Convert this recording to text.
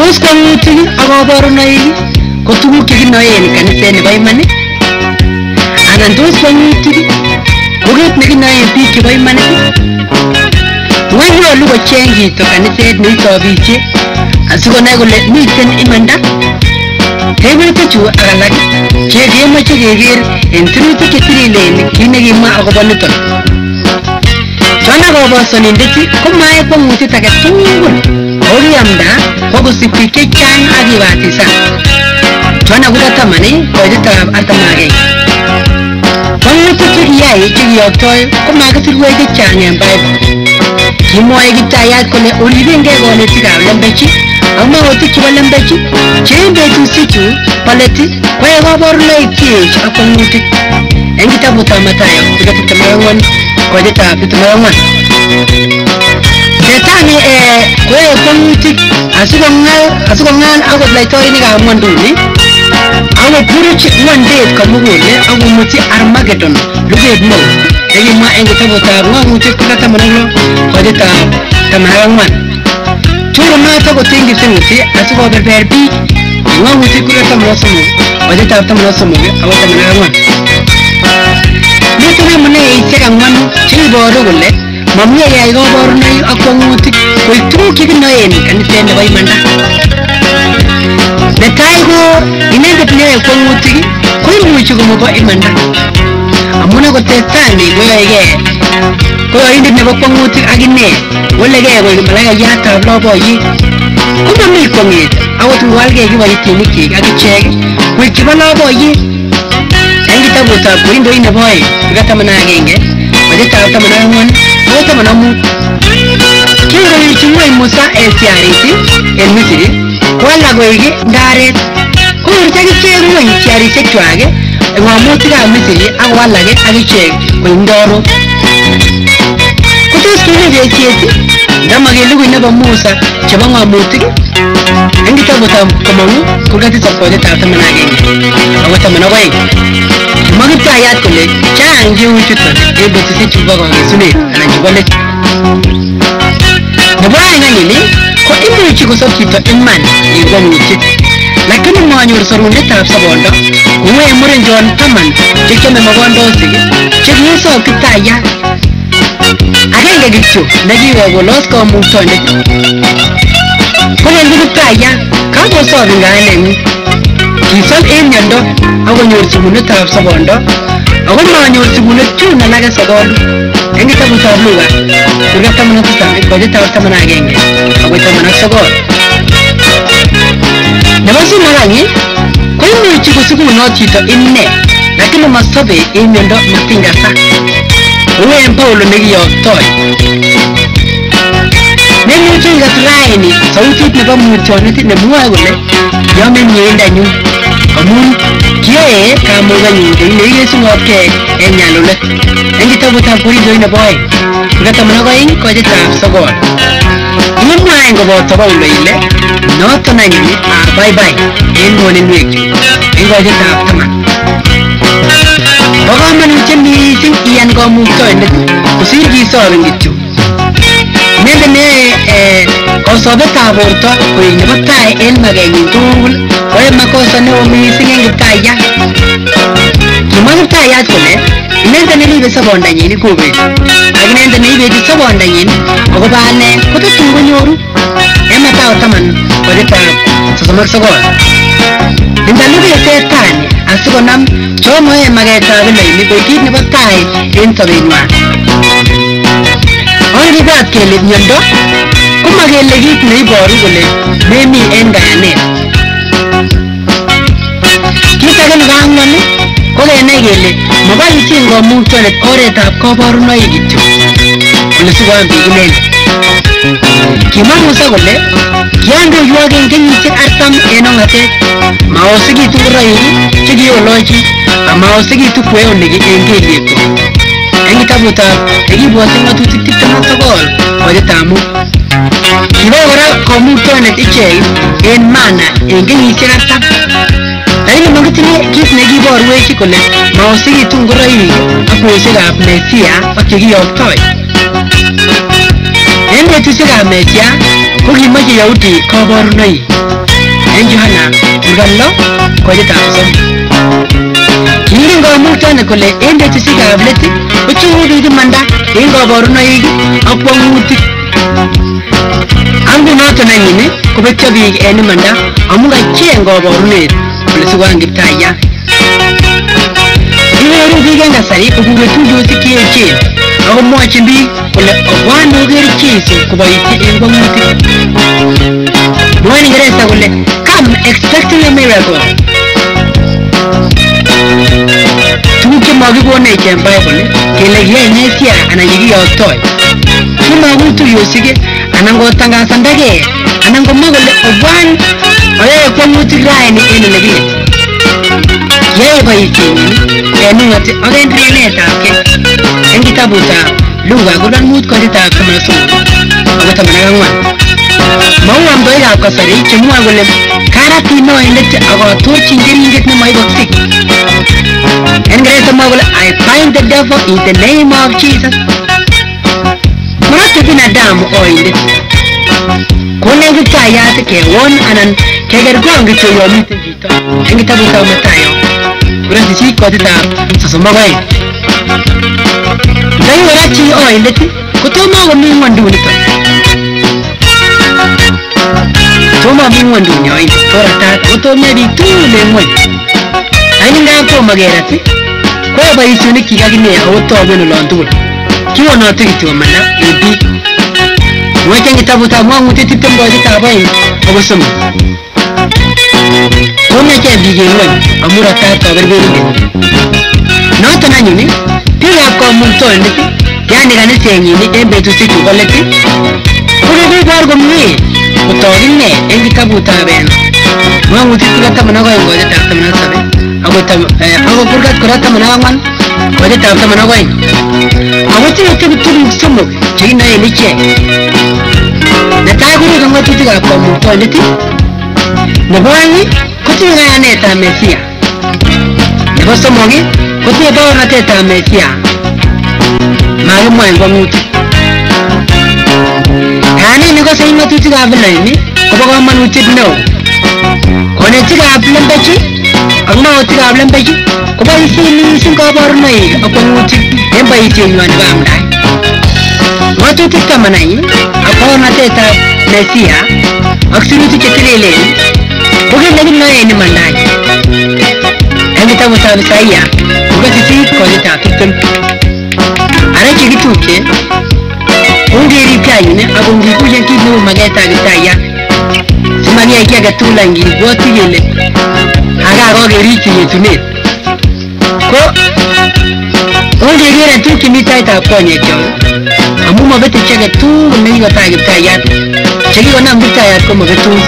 Tos kwang'utik ak kaborunoik ko tuguk chekinoe en kaniset nebo iman? Anan tos kwang'utik ko kit nekinoen biik chebo imanit? Ng'o nyolu kocheng chito kaniset neisobisie asikonai kole miten imanda? Tebutichu ak alak che kemoche keker en sirutik chetililen kit nekimwa akobo niton. Chona kobosonindet komayai kwong'utiet age tugul ako kiamda kwo kosich biik chechang ak kibatisan. Chona kura 10 koitetab 41. Kwong'utik chekiyai chekiyoktoi komakisirwech chechang en Bible. Kimwoe Kiptayat kole oribengei konetikab lembech ak mwautik chebo lembech che en betusiechu bo let koyae kaborunoik cheech ak kwong'utik. En kitabutab Mathayo sura 24 koitetab 24. Setani koyae kwong'utik asikong'al akot laitorinikab ng'wonduni akoburuch ng'wondet komugul akomuti Armageddon luget neo nekimwa en kitabutab Ng'omutiet kura 16 koitetab 14. Chore noto kotiny kipseng'ut asikoberber biik en Ng'omutiet kura 13 koitetab 13 akoi 14. Miten amuneisiek ang'wanu cheiboru kole mamie keyai kaborunoik ak kwong'utik koik tuguk chekinoen kaniset nebo imanda. Netai ko inendet neyoe kwong'utik koimuchi komobo imanda. Amun akot Setani koyoegei koyoindet nebo kwong'utik ak ine walegei koik malaikayatab loboyet. Komami kwong'et akot ngowalgei kiboitinikchik ak ichek koik chebo loboyet. En kitabutab Korindoik nebo 2 sura 11 koitetab 14 akoi 15. Kingowirchi ng'weny Musa en siarit en Misri kowalak koik ndaret. Kowirchi akichek ng'weny siarisiekwak ng'omutikab Misri ak kowalak akichek koik ndorok. Kotos kele besiet ndamakelugui nebo Musa chebo ng'omutik? En kitabutab Komong'u sura 7 koitetab 11 akoi 12. Kimwa Kiptayat kole chang cheu chuton en betusiechu bo kokesunet anan chebo let. Nebo aeng anyun ko imuchi kosob chito iman en kwong'utiet lakini manyor sorunetab sobondo kou en muren chon 10 chekiome mogondosik chekiisob Kiptayat. Agenge kityo nekiwek kolos kamuktaindet kolenji Kiptayat kakosob en kayaneng'ung. Kisob en miondo akonyor sigunetab sobondo ako manyor sigunet chun alake sokolu. En kitabutab Luka sura 17 koitetab 11 akoi 19. Nebo somok any koimuchi kosigunot chito ine lakini mosobe en miondo matinkasak kou en Paulo nekiyoktoi. Memuche ikas raini sautit nebo mutyonet nemwoe kole yome mieindanyun amun kiyoe kamugenyun kou nekikesunotkei en nyalulet. En kitabutab Korindoik nebo 2 sura 12 koitetab 9. Imwa any koboto Paulo ile noton anyun abaibai en ng'woninwekchu en koitetab 10. Bo komonutiet missing iyan kamuktaindet kosir kisobin kityo. Inendet neyoe kosobetab borto koik nebo tai en makenyin tugul koyoe makosa neo missing en Kiptayat. Kimwa Kiptayat kole inendet neribe sobondanyin kobeti ak inendet neibeti sobondanyin akobo ane kototun konyoru. En Mathayo 10 koitetab 39. Indaluget Setani asikonam chomoe maketab Elohim koik kit nebo tai en sobenywan. Ongibwat kele miondo komakele kit neiboru kole memi en kayanet. Kit age nebo ang'wan ko kenai kele moboisien kamuktaindet oretab kaborunoik kityo kole sikoyan biik inendet. Kimwa Musa kole kiandoiwok en kenyisiek 40 en ong'atet maosikitu ngoroik chekiolochi amaosikitu kweonik en kelyekwak. En kitabutab nekibwote ng'atutik 29 koitetab 5. Kibai kora kamuktaindet ichek en mana en kenyisiek 40. Lakini mokitinye kit nekiborwech kole maosikitu ngoroik ak kweosiekab Mesia ak chekiyoktoi. En betusiekab Mesia kokimoche Yahudi kaborunoik. En Yohana kurgat 6 koitab 3. Kingen kamuktaindet kole en betusiekab let kocheng'e biik imanda en kaborunoik ak kwong'utik. Angunoton anyun kobetyo biik en imanda amun kacheng kaborunet kole sikoyan Kiptayat. Iweru biik en kasari kokure tuyosiek cheechen ako mwochin biik kole obwan oker Jesu koboisie en kwong'utik. Mwoe Ingeresa kole come expecting a miracle. Tuguk chemokikonech en Bible kele kiyai Mesia anan kikiyoktoi. Kimokul tuyosiek anan kotangasandakee anan komwa kole obwan oyoe kwong'utik raini en olekile. Kiyoe boisienyin en ung'ot ak en rirenetab kee en kitabutab Luka kurgat 5 koitab 13 akoi 14. Mou amdoikab kasari chemwoe kole karatin oindet ak atorchin keringet nemoiboksei. En Ingeresa mwoe kole I bind the devil in the name of Jesus. Morote binadamu oindet. Kolen Kiptayat kewon anan kekerkong kityo yon miten chito. En kitabutab Mathayo kurgat 8 koitab 32. Ndakikorat chi oindet kotomo komi ng'wonduniton. Tomo mi ng'wonduni oindet koratat ako tom yai biik tugul en ng'wony. Lakini ngap tomo kerat koyoe boisionikyik akine ako togu en olon tugul. Kiwonote kityo imanda en biik. Mwoch en kitabutab Ng'ong'utiet 20 koitab 2 akoi 3. Komiachen biik en ng'wony amun ratat kaberberindet. Noton anyun biikab kamuktaindet yani kanisenyin en betusiechu bo let kokikibor komie kotok ine en kitabutab Ng'ong'utiet kurgat 12 koitab 17 akoi kurgat kora 14 koitab 12. Ako tinye tuguk somok chekinoen ichek. Netai koribe ng'atutikab kamuktaindet, nebo oeng kotinye kayanetab Mesia, nebo somok kotinye baornatetab Mesia. Makimwa en kwong'utik. Kayanet nekose en ng'atutikab Elohim kobo komonutiet neo. Konetikab lembech ak maotikab lembech koboisien missing kaborunoik ak kwong'utik en boisienywan nebo amdaet. Ng'atutik 10 any ak baornatetab Mesia ak sirutik chetililen ko kit nekinoen imanda any. En kitabutab Isaia kurgat 8 koitab 20. Ara chekitupche ongeribkee anyun ak ongikuyen kit neu maketab Kiptayat simakiyai kiy agetugul any kibwoti kele aka kokerikyi yetunet. Ko ongeker any tuguk chemi taitab konyekyok amun mobete chi agetugul nekikotach Kiptayat. Chekikonam Kiptayat komobetos.